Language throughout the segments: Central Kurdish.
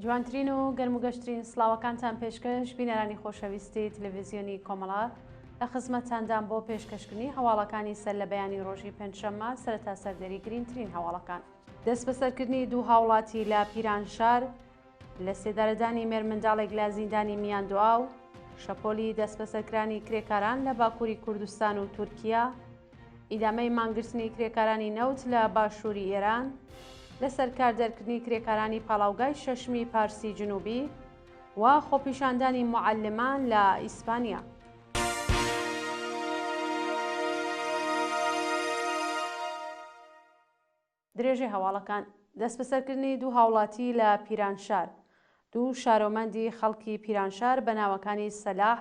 جوانترین و گەرم و گەشترین سڵاوەکانتان پێشکەش بینەرانی خۆشەویستی تلویزیۆنی کۆمەڵە لە خزمەتتاندام بۆ پێشکەشکردنی هەواڵەکانی سەر لە بەیانی ڕۆژی پێنجشەممە سەرەتا سەردێری گرینگترین هەواڵەکان. دەستبەسەرکردنی دوو هاوڵاتی لە پیرانشار، لە سێدارەدانی مێرمنداڵێک لە زیندانی میاندوئاو، شەپۆلی دەستبەسەرکرانی کرێکاران لە باکووری کوردستان و تورکیا، ئیدامەی مانگرتنی کرێکارانی نەوت لە باشووری ئێران، لەسەر کار دەرکردنی کرێکارانی پاڵاوگای شەشمی پارسی جنوبی و خۆپیشاندانی موعەلمان لە ئیسپانیا. درێژەی هەواڵەکان، دەستبەسەرکردنی دوو هاوڵاتی لە پیرانشار دوو شارۆمەندی خەڵکی پیرانشار بە ناوەکانی سەلاح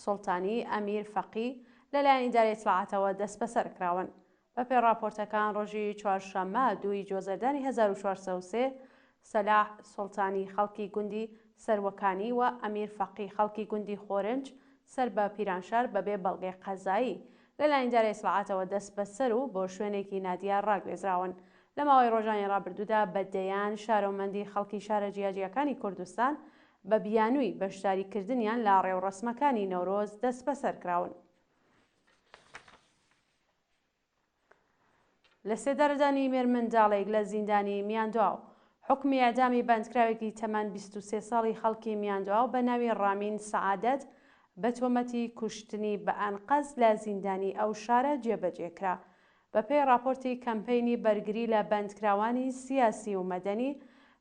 سوڵتانی، ئەمیر فەقی لەلایەن ئیدارەی ئیتڵاعاتەوە دەستبەسەر کراون. بەپێی ڕاپۆرتەکان ڕۆژی چوارشەممە دووی جۆزەردانی 1403 سەلاح سوڵتانی خەڵکی گوندی سەروەکانی و ئەمیر فەقی خەڵکی گوندی خۆرنج سەر بە پیرانشار بەبێ بەڵگەی قەزایی لەلایەن ئیدارەی ئیتڵاعاتەوە دەستبەسەر و بۆ شوێنێکی نادیار ڕاگوێزراون. لە ماوەی ڕۆژانی ڕابردوودا بە دەیان شارۆمەندی خەڵکی شارە جیاجیاکانی کوردستان بە بیانووی بەشداریکردنیان لە ڕێوڕەسمەکانی نەورۆز دەستبەسەر کراون. لە سێدارەدانی مێرمنداڵێک لە زیندانی میاندواو. حوکمی ئێعدامی بەندکراوێکی تەمەن 23 ساڵی خەڵکی میاندواو بە ناوی ڕامین سەعادەت بە تۆمەتی کوشتنی بە ئەنقەست لە زیندانی ئەو شارە جێبەجێ کرا. بەپێی ڕاپۆرتی کەمپەینی بەرگری لە بەندکراوانی سیاسی و مەدەنی،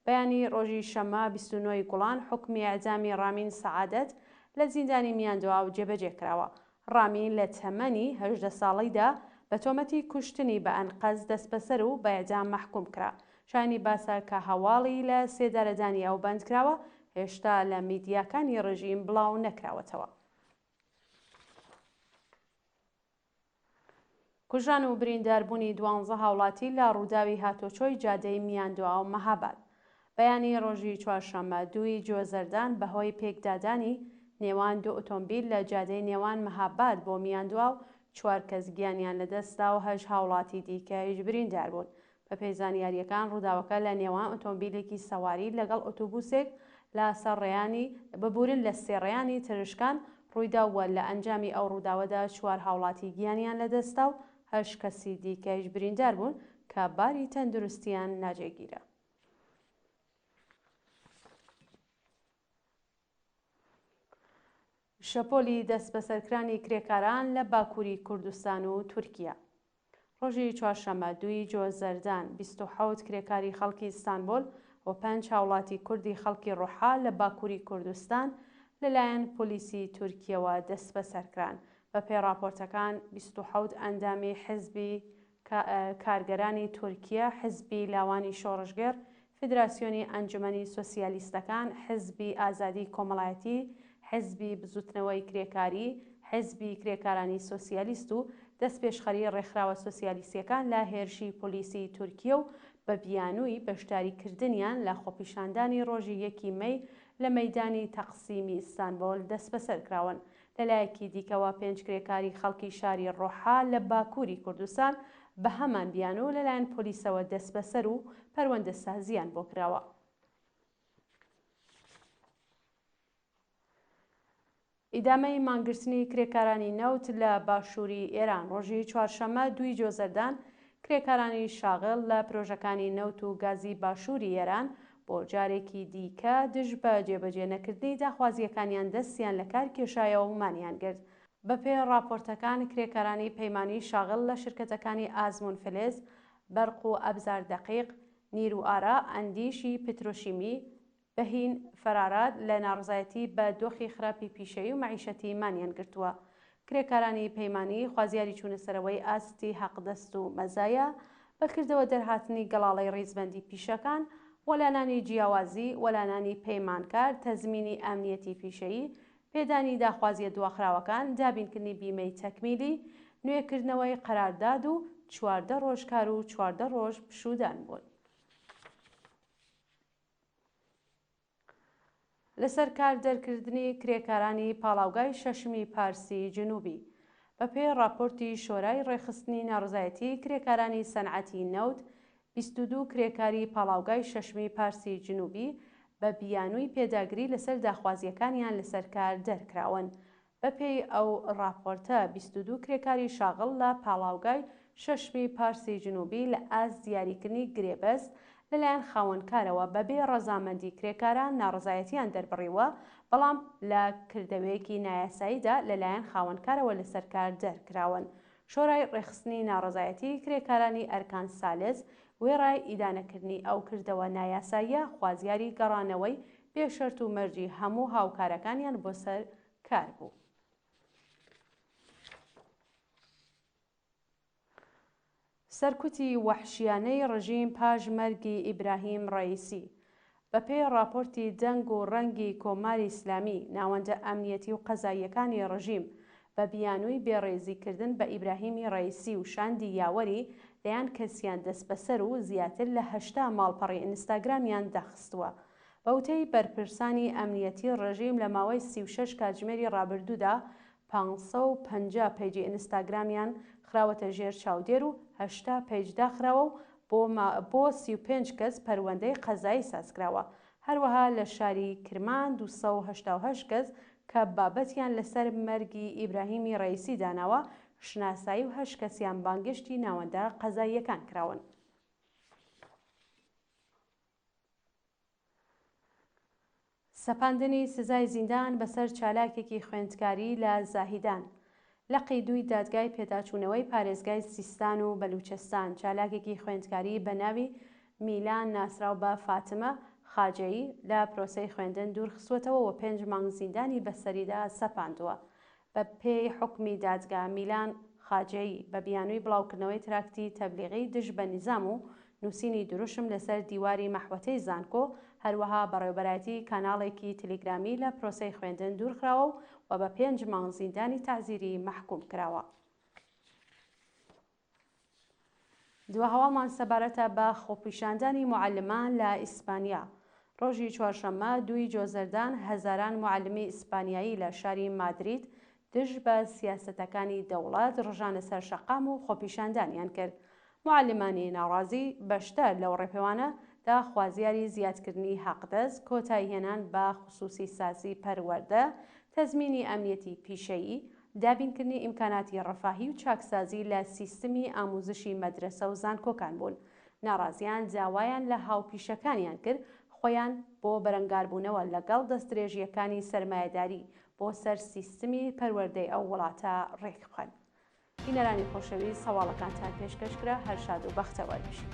بەیانی ڕۆژی شەممە 29 ی گوڵان حوکمی ئێعدامی ڕامین سەعادەت لە زیندانی میاندواو جێبەجێ کراوە. ڕامین لە تەمەنی 18 ساڵیدا بە تۆمەتی کوشتنی بە ئەنقەست دەستبەسەر و بە ئێعدام مەحکووم کرا. شایانی باسە کە هەواڵی لە سێدارەدانی ئەو بەندکراوە هێشتا لە میدیاکانی ڕژیم بڵاو نەکراوەتەوە. کوژران و برینداربوونی دوانزە هاوڵاتی لە ڕووداوی هاتۆچۆی جادەی میاندواو مەهاباد. بەیانی ڕۆژی چوارشەممە دووی جۆزەردان بەهۆی پێکدادانی نێوان دوو ئۆتۆمبیل لە جادەی نێوان مەهاباد بۆ میاندواو چوار کەس گیانیان لەدەستدا و هەشت هاوڵاتی دیکەیش برینداربوون. بەپێی زانیارییەکان ڕووداوەکە لە نێوان ئۆتۆمبیلێکی سەواری لەگەڵ ئۆتوبوسێک لە سەرڕێیانی ببورن لە سێڕێیانی ترشکان ڕوویدا و لە ئەنجامی ئەو ڕووداوەدا چوار هاوڵاتی گیانیان لەدەستدا و هەشت کەسی دیکەیش بریندار بوون کە باری تەندروستیان ناجێگیرە. شەپۆلی دەستبەسەرکرانی کرێکاران لە باکووری کوردستان و تورکیا. ڕۆژی چوارشەممە دووی جۆزەردان، 27 کرێکاری خەڵکی ئیستانبۆل و پێنج هاوڵاتی کوردی خەڵکی ڕوحا لە باکووری کوردستان لەلایەن پۆلیسی تورکیەوە دەستبەسەرکران. بەپێی ڕاپۆرتەکان 27 ئەندامی حیزبی کارگەرانی تورکیە، حیزبی لاوانی شۆڕشگێڕ، فیدراسیۆنی ئەنجومەنی سۆسیالیستەکان، حیزبی ئازادیی کۆمەڵایەتی، حیزبی بزووتنەوەی کرێکاری، حیزبی کرێکارانی سۆسیالیست و دەستپێشخەری ڕێکخراوە سۆسیالیستییەکان لە هێرشی پۆلیسی تورکیە و بە بیانووی بەشداری کردنیان لە خۆپیشاندانی ڕۆژی یەکی مەی لە مەیدانی تەقسیمی ئیستانبۆل دەستبەسەر کراون. لەلایەکی دیکەوە پێنج کرێکاری خەڵکی شاری ڕوحا لە باکووری کوردستان بە هەمان بیانوو لەلایەن پۆلیسەوە دەستبەسەر و پەروەندەسازییان بۆ کراوە. ئیدامەی مانگرتنی کرێکارانی نەوت لە باشووری ئێران ڕۆژی چوارشەممە دووی جۆزەردان کرێکارانی شاغڵ لە پرۆژەکانی نەوت و گازی باشووری ئێران بۆ جارێکی دیکە دژ بە جێبەجێ نەکردنی داخوازییەکانیان دەستیان لە کار کێشایەوە و مانیان گرت. بەپێی ڕاپۆرتەکان کرێکارانی پەیمانی شاغڵ لە شرکەتەکانی ئازمون فلز، بەرق و ئەبزار دەقیق، نیرو ئارا، ئەندیشی پترۆشیمی، بەهین فەرارات لە ناڕەزایەتی بە دۆخی خراپی پیشەیی و مەعیشەتی مانیان گرتووە. کرێکارانی پەیمانی خوازیاری چوونەسەرەوەی ئاستی حەقدەست و مەزایا، بە کردەوە دەرهاتنی گەڵاڵەی ڕیزبەندی پیشەکان، وەلانانی جیاوازی، وەلانانی پەیمانکار، تەزمینی ئەمنیەتی پیشەیی، پێدانی داخوازییە دواخراوەکان، دابینکردنی بیمەی تەکمیلی، نوێکردنەوەی قەرارداد و 14 ڕۆژ کار و 14 ڕۆژ پشوودان بوون. لەسەر کار دەرکردنی کرێکارانی پاڵاوگای شەشمی پارسی جنوبی. بەپێی ڕاپۆرتی شۆرای ڕێکخستنی ناڕەزایەتیی کرێکارانی سەنعەتی نەوت، 22 کرێکاری پاڵاوگای شەشمی پارسی جنوبی بە. بە بیانووی پێداگری لەسەر داخوازییەکانیان لەسەر کار دەرکراون. بەپێی ئەو ڕاپۆرتە، 22 کرێکاری شاغڵ لە پاڵاوگای شەشمی پارسی جنوبی لە ئاست دیاریکردنی گرێبەست لەلایەن خاوەنکارەوە بەبێ ڕەزامەندی کرێکاران ناڕەزایەتیان دەربڕیوە، بەڵام لە کردەوەیەکی نایاساییدا لەلایەن خاوەنکارەوە لەسەر کار دەرکراون. شۆرای ڕێکخستنی ناڕەزایەتیی کرێکارانی ئەرکان سالس وێڕای ئیدانەکردنی ئەو کردەوە نایاساییە، خوازیاری گەڕانەوەی بێ شەرت و مەرجی هەموو هاوکارەکانیان بۆ سەر کار بوو. سەرکوتی وەحشیانەی ڕژیم پاش مەرگی ئیبراهیم ڕەئیسی. بە پێی ڕاپۆرتی دەنگ و ڕەنگی کۆماری ئیسلامی، ناوەندە ئەمنیەتی و قەزاییەکانی ڕژیم بە بیانووی بێڕێزی کردن بە ئیبراهیمی ڕەئیسی و شاندی یاوەری، دەیان کەسیان دەستبەسەر و زیاتر لە 80 ماڵپەڕی ئینستاگرامیان داخستووە. بە وتەی بەرپرسانی ئەمنیەتی ڕژیم لە ماوەی 36 کاتژمێری ڕابردوودا 550 پەیجی ئینستاگرامیان خراوەتە ژێر چاودێر و 80 پەیج داخراوە و بۆ بۆ 35 کەس پەروەندەی قەزایی سازکراوە. هەروەها لە شاری کرمان 288 کەس کە بابەتیان لەسەر مەرگی ئیبراهیمی ڕەئیسی داناوە، شناسایی و هەشت کەسیان بانگێشتی ناوەندە قەزاییەکان کراون. سەپاندنی سزای زیندان بەسەر چالاکێکی خوێندکاری لە زاهیدان. لقی دووی دادگای پێداچوونەوەی پارێزگای سیستان و بەلوچستان چالاکێکی خوێندکاری بە ناوی میلان ناسراو بە فاتمە خاجەیی لە پرۆسەی خوێندن دوورخستووەتەوە و پێنج مانگ زیندانی بەسەریدا سەپاندووە. بە پێی حوکمی دادگا، میلان خاجەیی بە بیانووی بڵاوکردنەوەی تراکتی تەبلیغی دژ بە نیزام و نووسینی دروشم لەسەر دیواری مەحوەتەی زانکۆ، هەروەها بەڕێوەبەرایەتی کاناڵێکی تلیگرامی لە پرۆسەی خوێندن دوورخراوە و بە پێنج مانگ زیندانی تەعزیری مەحکووم کراوە. دوا هەواڵمان سەبارەتە بە خۆپیشاندانی موعەلمان لە ئیسپانیا. ڕۆژی چوارشەممە دووی جۆزەردان هەزاران موعەلمی ئیسپانیایی لە شاری مادرید دژ بە سیاسەتەکانی دەوڵەت ڕژانە سەر شەقام و خۆپیشاندانیان کرد. موعەلمانی ناڕازی بەشدار لەو ڕێپێوانە دا خوازیاری زیادکردنی حەقدەست، کۆتاییهێنان بە خسوسیسازی پەروەردە، تەزمینی ئەمنیەتی پیشەیی، دابینکردنی ئیمکاناتی ڕەفاهی و چاکسازی لە سیستمی ئاموزشی مەدرەسە و زانکۆکان بوون. ناڕازیان داوایان لە هاوپیشەکانیان کرد خۆیان بۆ بەرەنگاربوونەوە لەگەڵ دەستدرێژییەکانی سەرمایەداری بۆ سەر سیستمی پەروەردەی ئەو وڵاتە ڕێکبخەن. بینەرانی خۆشەویست هەواڵەکانتان پێشکەش کرا هەر شاد و بەختەوەر بژین.